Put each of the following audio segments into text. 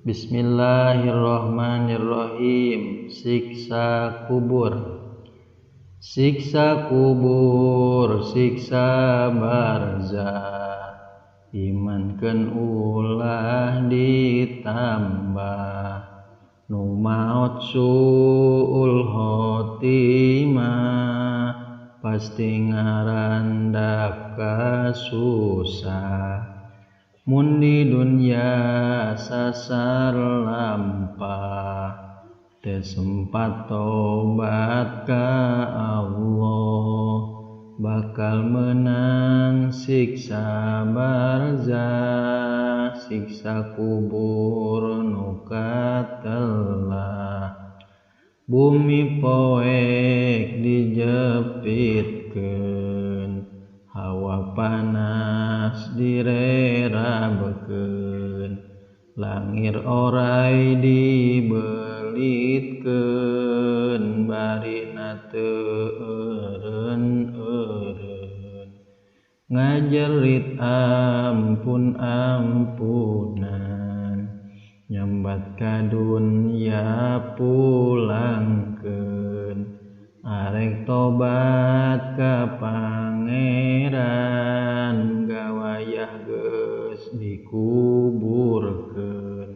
Bismillahirrahmanirrahim. Siksa kubur. Siksa kubur, siksa barzah, imankeun ulah ditambah. Nu maot suul khotimah, pasti ngarandap kasusah. Mun di dunya sasar lampah, teu sempat tobat ka Allah, bakal menang siksa barzah, siksa kubur nu katelah. Bumi poek dijepitkeun, hawa panas direrabekeun, langir orai dibelitkeun, barina teu eureun-eureun, ngajerit ampun-ampunan, nyambat ka dunya pulangkeun, arek tobat ka Pangeran, gawayah geus dikuburkeun.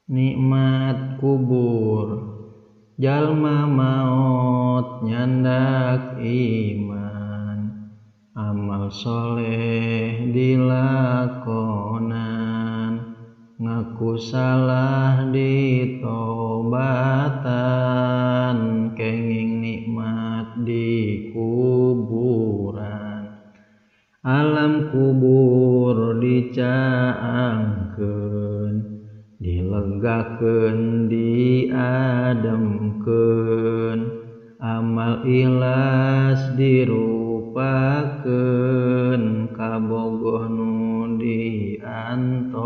Nikmat kubur, jalma maot nyandak iman, amal soleh dilakonan, ngaku salah ditobatan, kenging nikmat di kuburan. Alam kubur dicaangkeun, dilegakeun, diademkeun, amal ikhlas dirupakeun, kabogoh nu diantosan.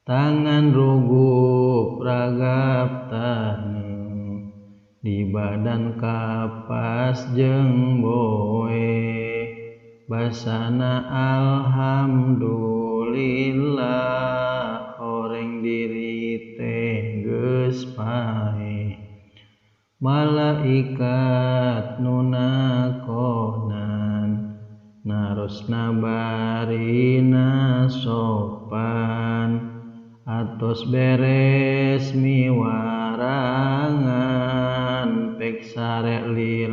Tangan rugup ragap taneuh, di badan kapas jeung boe, basana alhamdulillah, horeng diri teh geus paeh. Malaikat nu nakonan, narosna barina sopan, atos beres miwarangan, pek sare lila.